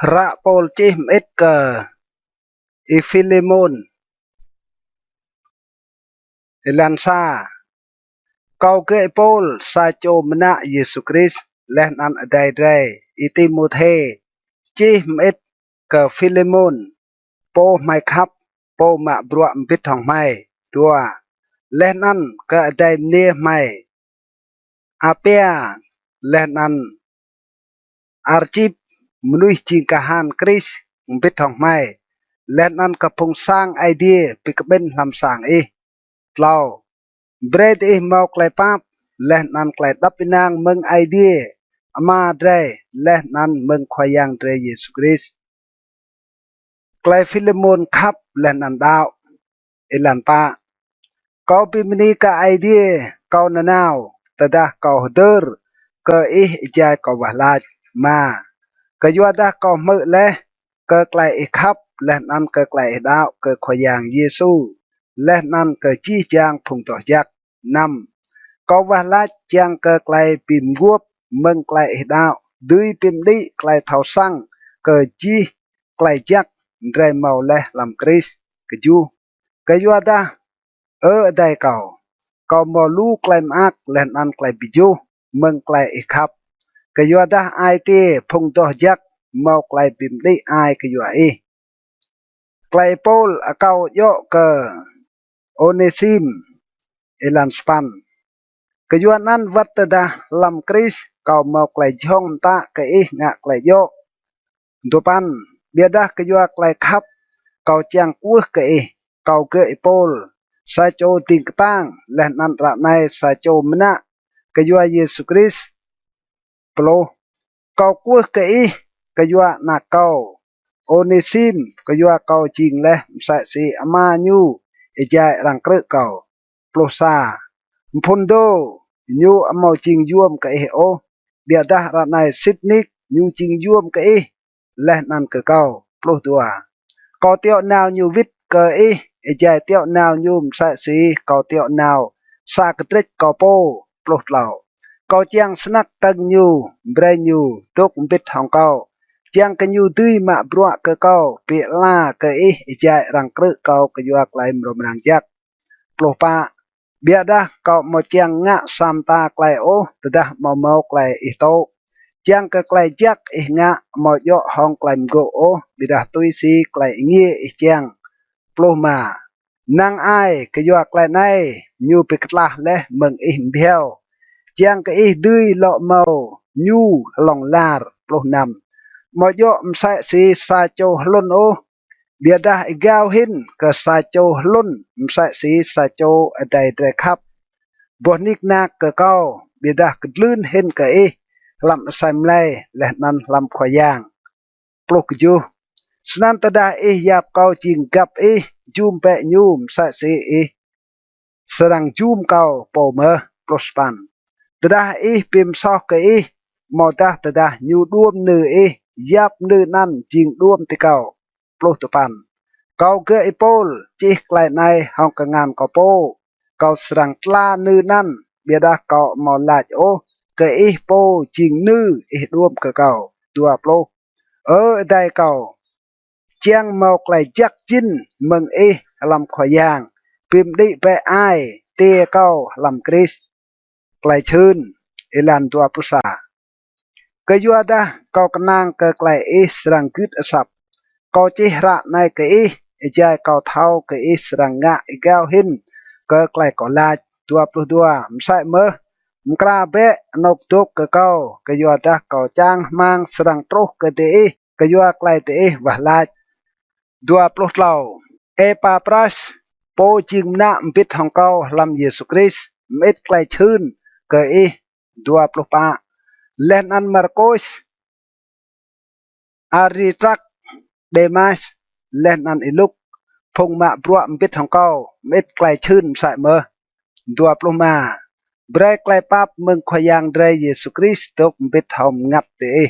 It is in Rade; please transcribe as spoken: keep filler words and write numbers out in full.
Hră Pôl čih mơĭt kơ Y-Philêmôn. Êlan sa. Kâo gơ̆ Y-Pôl, sa čô mnă Yêsu Krist, leh anăn adei drei Y-Timôthê, čih mơĭt kơ Philêmôn, pô hmei khăp, pô mă bruă mbĭt hŏng hmei. Dua. Leh anăn kơ adei mniê hmei Apia, leh anăn Arčip, mnuih jing kahan Krist mbĭt hŏng hmei, leh anăn kơ phung sang Aê Diê bi kƀĭn hlăm sang ih. Tlâo. Brei diih mâo klei pap, leh anăn klei êđăp ênang mơ̆ng Aê Diê Ama drei, leh anăn mơ̆ng Khua Yang drei Yêsu Krist. Klei Philêmôn khăp leh anăn đăo. Êlan pă. Kâo bi mni kơ Aê Diê kâo nanao, tơdah kâo hdơr kơ ih êjai kâo wah lač. Êma. Kyuadah kâo hmư̆ leh kơ klei ih khăp, leh anăn kơ klei ih đăo kơ Khua Yang Yêsu, leh anăn kơ jih jang phung doh jăk. Năm. Kâo wah lač čiăng kơ klei bi mguôp mơ̆ng klei ih đăo dưi bi mđĭ klei thâo săng kơ jih klei jăk drei mâo leh hlăm Krist. Kjuh. Kyuadah, Ơ adei kâo, kâo mâo lu klei mơak leh anăn klei bi juh mơ̆ng klei ih khăp, kyuadah ai tiê phung doh jăk mâo klei bi mđĭ ai kyua ih. Klei Y-Pôl akâo djŏ kơ Ônêsim. Êlan sa păn. Kyuanăn wăt tơdah hlăm Krist kâo mâo klei jhŏng mtă kơ ih ngă klei djŏ. Dua păn. Ƀiădah kyua klei khăp kâo čiăng kwưh kơ ih, kâo gơ̆ Y-Pôl, sa čô dĭng ktang, leh anăn ară anei sa čô mnă kyua Yêsu Krist. Pluh. Kâo kwưh kơ ih kyua anak kâo Ônêsim, kyua kâo jing leh msĕ si ama ñu êjai arăng krư̆ kâo. Pluh sa. Mphŭn dô, ñu amâo jing yuôm kơ ih ôh, ƀiădah ară anei sĭt nik ñu jing yuôm kơ ih leh anăn kơ kâo. Pluh dua. Kâo tiŏ nao ñu wĭt kơ ih, êjai tiŏ nao ñu msĕ si kâo tiŏ nao sa kdrêč kâo pô. Pluh tlâo. Kâo čiăng snăk tơ̆ng ñu, brei ñu dôk mbĭt hŏng kâo, čiăng kơ ñu dưi mă bruă kơ kâo bi ala kơ ih êjai arăng krư̆ kâo kyua klei mrâo mrang jăk. Pluh pă. Ƀiădah kâo amâo čiăng ngă sa mta klei ôh tơdah amâo mâo klei ih tŭ, čiăng kơ klei jăk ih ngă amâo djŏ hŏng klei mgô̆ ôh, ƀiădah tui si klei êngiê ih čiăng. Pluh êma. Năng ai kyua klei anei ñu bi ktlah leh mơ̆ng ih mbhiâo, čiăng kơ ih dưi lŏ mâo ñu hlŏng lar. Pluh năm. Amâo djŏ msĕ si sa čô hlŭn ôh, ƀiădah êgao hĭn kơ sa čô hlŭn msĕ si sa čô adei drei khăp, boh nik nak kơ kâo, ƀiădah kdlưn hĭn kơ ih hlăm asei mlei leh anăn hlăm Khua Yang. Pluh kjuh. Snăn tơdah ih yap kâo jing găp ih, jum bĕ ñu msĕ si ih srăng jum kâo pô mơh. Pluh sa păn. Tơdah ih bi msoh kơ ih, amâodah tơdah ñu đuôm nư ih, yap nư anăn jing đuôm ti kâo. Pluh dua păn. Kâo gơ̆ Y-Pôl čih klei anei hŏng kngan kâo pô, kâo srăng tla nư anăn, ƀiădah kâo amâo lač ôh kơ ih pô jing nư ih đuôm kơ kâo. Dua pluh. Ơ adei kâo, čiăng mâo klei jăk jĭn mơ̆ng ih hlăm Khua Yang, bi mđĭ bĕ ai tiê kâo hlăm Krist. Klei čhưn. Êlan dua pluh sa. Kyuadah kâo knang kơ klei ih srăng gưt asăp. Kâo čih hră anei kơ ih, êjai kâo thâo kơ ih srăng ngă êgao hĭn kơ klei kâo lač. Dua pluh dua. Msĕ mơh, mkra bĕ anôk dôk kơ kâo, kyuadah kâo čang hmăng srăng truh kơ diih kyua klei diih wah lač. Dua pluh tlâo. Êpapras, pô jing mnă mbĭt hŏng kâo hlăm Yêsu Krist, mơĭt klei čhưn kơ ih. Dua pluh pă. Leh anăn Markôs, Aristrak, Dêmas, leh anăn Y-Luk, phung mă bruă mbĭt hŏng kâo, mơĭt klei čhưn msĕ mơh. Dua pluh êma. Brei klei pap mơ̆ng Khua Yang drei Yêsu Krist dôk mbĭt hŏng mngăt diih.